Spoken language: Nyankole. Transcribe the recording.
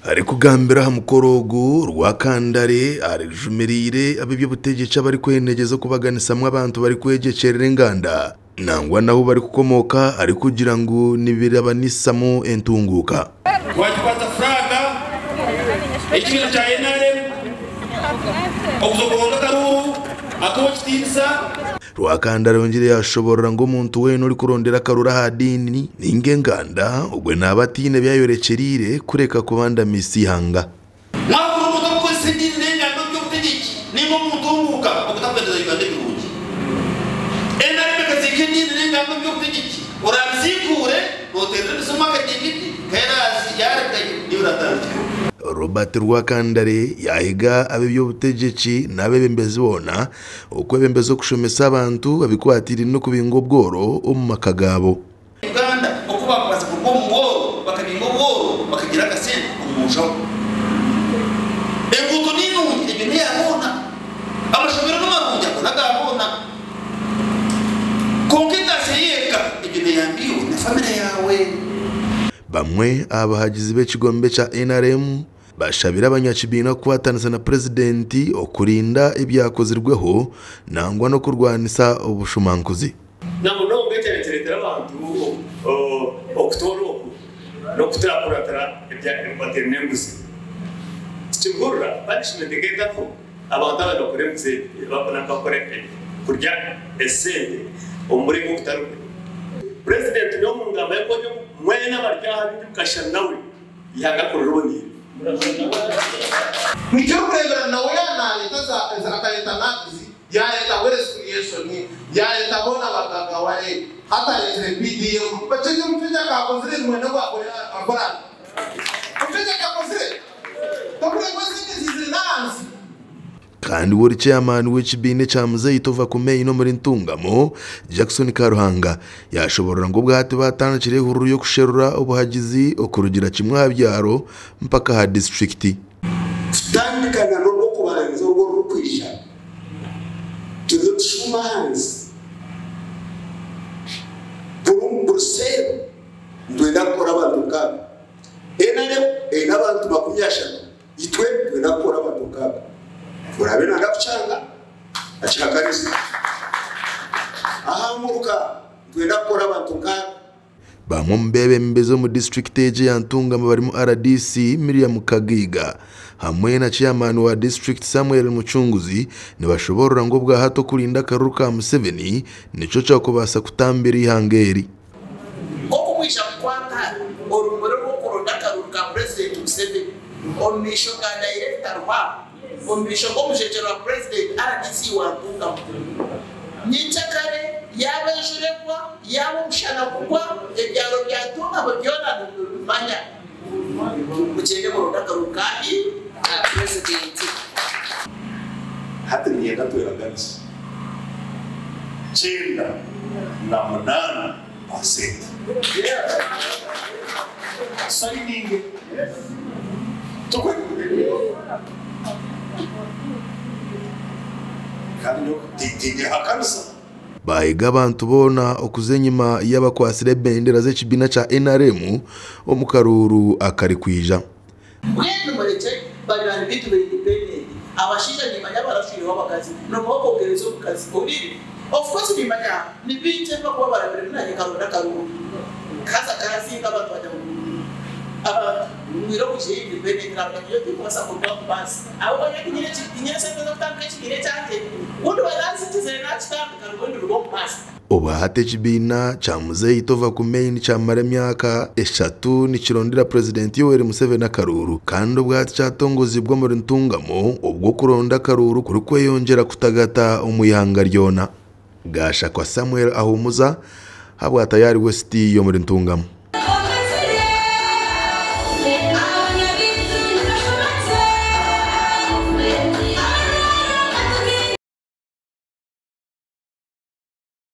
Arikugambira aha mukoro ogu, Rwakandare arejumiriire ab'eby'obutegyeki abarikwenegyeza okubaganisamu abantu barikwegyekyerera enganda nangwa n'ahu barikukomooka arikugira ngu nibirabanisamu entunguuka. Twagikwatsa furaaga y'ekibiina kya nrm okuza kuronda akaruuru ak'owekitiinisa. Rwakanda ayongyire yaashoboorora ngu omuntu weena orikurondera akaruru aha diini nainga enganda ogwe naaba ataine ebi ayorekyereire kureka kuba ndamiisa eihanga. Mwahurira omuntu orikukozesa ediini n'enganda omu by'obutegyeki nainga omuntu omuuka ogutakwendeza Uganda ebirungi. Nrm ekaziika ediini n'enganda omu by'obutegyeki, orabiziikuure nooteerera emizimu akadingidi k'eraazi yaarugayo niiwe oraatandikyeho. Robert Rwakandare yaahiga ab'eby'obutegyeki n'abeebembezi boona Okwebembeza okushomesa abantu abikwatiraine n'okubinga obworo omu maka gaabo. Uganda oku baakubaasa kuruga omu bworo bakabinga obworo bakagira akasente omu nshaho. Enguuto ni nungi egyo neya boona, amashomero ni marungi ago naga boona kwonka entaasya y'eka egyo neyamba iwe na famire yaawe. Bamwe aha bahagizi b'ekigombe kya nrm Bashabire abanyakibiina kukwatanisa na Purezidenti okurinda ebyakozirweho nangwa n'okurwanisa obushumankuzi. Na munonga ekyabaire nikireetera abantu okutoora oku n'okutarakuratira ebikwatiraine n'embuzi. Tikirikuhurira punishment nk'etariho abantu ababaire nibakora embuzi bakora kurya esente omu muringo ogutari gwe. Purezidenti nyowe omu ngamba ye mwena abari aha baingi mukashushana nawe. Ihanga ku ririboneire. Nikyo orikureebera nawe yaaba naareeta za akareeta nads, yaareeta wealth creation, yaareeta boona abagagaware, hati areetsire PDM. Bakye omushaija akaakozire mwena ogu akora ata? Omushaija akaakozire? Torikureeba ngu esente ziizire n'ahansi? Kandi we ori chairman w'ekibiina ekya Muzeeyi Tova Kumeini omuri Ntungamo, Jackson Karuhanga, yashoborora ngu obwahati batandikire ehururu y'okusherura obuhagizi okurugira kimwe aha byaro mpaka aha disiturikiti. Kutandika na n'Orwokubanza orwo orurikwija, turiyo tushuuma ahansi buri seero nitwenda kukora abantu nk'aba. NRM eine abantu 30. Itwe twenda kukora abantu nk'abo. Ku oraabe nooyenda kukyanga, akihakanize. Aha muruka nitwenda kukora abantu nk'abo. Bamwe omu beebembezi omu disiturikiti egi eya Ntungamo barimu rdc Miriam Kagaiga hamwe na Chairman wa disiturikiti Samuel Mucunguzi nibashoboorora ngu obwahati okurinda akaruru ka Museveni nikyo kyakubaasa kutambira eihanga eri. Nk'oku mwija kukwata orumuri rw'okuronda akaruru ka Purezidenti Museveni omu maisho ga Dayirekita Ruhwamu, omu maisho g'omujwekyerwa wa Purezidenti rdc wa Ntungamo. Nyenkyakare yaaba enjura egwa, yaaba omushana gugwa, ebyaro bya Ntungamo byona nimubimanya. Mugyende muronde akaruru kanyu ka Purezidenti. Hati niinyenda tweraganise 98 paasenti. Sayininge. Tikwe? Kandi nyowe tinyehakanisa. Baahiga abantu boona okuza enyima y'abakwatsire ebendera z'ekibiina kya nrm omu karuuru akarikwija. Mbwenu murekye banywani baitu ba independent abashaija nimanya abarashwireho abakazi nomuha okwongereza omukazi orire of course nimanya nibingi ebibakuba barabiremu nanye nkaronda akarungi haza kansinga abantu bajya ngu abantu ngwire okwija independent navuga nti nyowe tindikubaasa kuruga omu baasi ahabw'okuba nyowe tinyine tinyine sente z'okutandika ekibiina ekyangye bundi bananzitizire nakitandika nibwo ndiruga omu baasi. Obwahati ekibiina kya Muzeeyi Tova Kumeini kyamara emyaka eshatu nikirondera Purezidenti Yoweri Museveni akaruuru kandi obwahati kyatongozibwa omuri Ntungamo obwo okuronda akaruuru kurikweyongyera kutagata omu ihanga ryona. Gashakwa Samuel Ahumuza habwa Tayari West y'omuri Ntungamo.